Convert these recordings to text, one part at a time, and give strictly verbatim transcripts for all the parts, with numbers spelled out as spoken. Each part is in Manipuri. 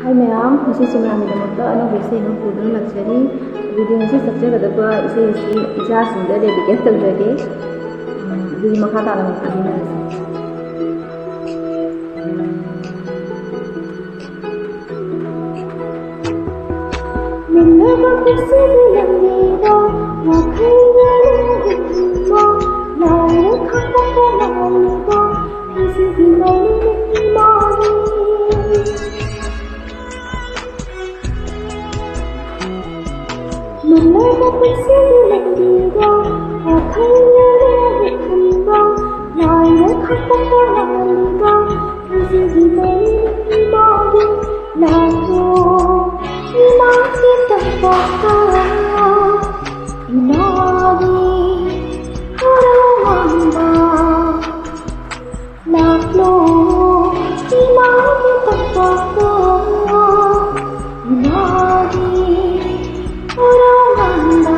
ꯍꯥꯏ ꯃꯌꯥꯝ, ꯉꯁꯤꯁꯨ ꯃꯌꯥꯝꯒꯤꯗꯃꯛꯇ ꯑꯅꯧꯕ ꯏꯁꯩ ꯑꯃ ꯄꯨꯗꯨꯅ ꯂꯥꯛꯆꯔꯤ꯫ ꯚꯤꯗꯤꯑꯣ ꯑꯁꯤ ꯁꯛꯆꯒꯗꯕ ꯏꯁꯩ ꯑꯁꯤ ꯏꯆꯥꯁꯤꯡꯗ ꯗꯦꯗꯤꯀꯦꯠ ꯇꯧꯖꯒꯦ꯫ ꯎꯝ, ꯑꯗꯨꯗꯤ ꯃꯈꯥ ꯇꯥꯅ ꯑꯃꯨꯛ ꯇꯥꯃꯤꯟꯅꯔꯁꯤ꯫ ꯃꯨꯟꯅꯕ ꯄꯨꯟꯁꯤꯒꯤ ꯂꯝꯕꯤꯗ ꯋꯥꯈꯜ ꯌꯥꯅ ꯍꯤꯡꯕ, ꯂꯥꯏꯔ ꯈꯪꯕ ꯂꯥꯏꯔꯕ ꯄꯨꯟꯁꯤꯒꯤ ꯃꯩ ꯏꯃꯥꯅꯤ꯫ ꯃꯨꯟꯅꯕ ꯄꯨꯟꯁꯤꯒꯤ ꯂꯝꯕꯤꯗ ꯋꯥꯈꯜ ꯌꯥꯅ ꯍꯤꯡꯕ, ꯂꯥꯏꯔ ꯈꯪꯕ ꯂꯥꯏꯔꯕ ꯄꯨꯟꯁꯤꯒꯤ ꯃꯩ ꯏꯃꯥꯒꯤ ꯂꯥꯛꯂꯣ, ꯏꯃꯥꯒꯤ ꯇꯝꯄꯥꯛꯇ, ꯏꯃꯥꯒꯤ ꯍꯔꯥꯎ ꯃꯥꯟꯕ꯫ ꯂꯥꯛꯂꯣ, ꯏꯃꯥꯒꯤ ꯇꯝꯄꯥꯛꯇ, ꯏꯃꯥꯒꯤ ꯍꯔꯥꯎ ꯃꯥꯟꯕ꯫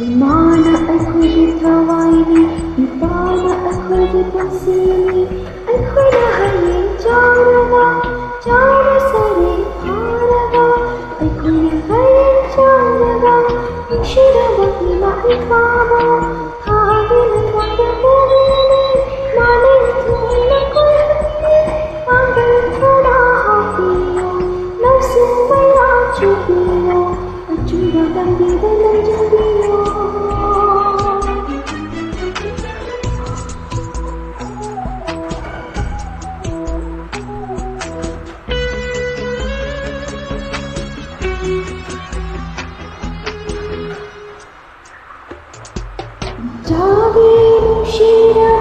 ꯏꯃꯥꯅ ꯑꯩꯈꯣꯏꯒꯤ ꯊꯋꯥꯏꯅꯤ, ꯏꯄꯥꯅ ꯑꯩꯈꯣꯏꯒꯤ ꯄꯨꯟꯁꯤꯅꯤ꯫ ꯑꯩꯈꯣꯏꯅ ꯍꯌꯦꯡ ꯆꯥꯎꯔꯒ, ꯆꯥꯎꯔ ꯁꯩꯔꯦꯡ ꯐꯥꯔꯒ, ꯑꯩꯈꯣꯏꯅ ꯍꯌꯦꯡ ꯆꯥꯎꯔꯒ, ꯅꯨꯡꯁꯤꯔꯕ ꯏꯃꯥ ꯏꯄꯥꯕꯨ ꯍꯥꯏꯗꯨꯅ ꯂꯥꯛꯂꯕꯅꯤ꯫ ꯃꯥꯂꯦꯝ ꯊꯨꯡꯅ ꯀꯣꯏꯔꯛꯂꯤ, ꯄꯥꯡꯒꯜ ꯊꯧꯅꯥ ꯍꯥꯞꯄꯤꯌꯨ, ꯂꯧꯁꯤꯡ ꯃꯩꯔꯥ ꯆꯨꯕꯤꯌꯨ, ꯑꯆꯨꯝꯕ ꯂꯝꯕꯤꯗ ꯂꯝꯖꯤꯡꯕꯤꯌꯨ꯫ ꯏꯆꯥꯒꯤ ꯅꯨꯡꯁꯤꯔꯕ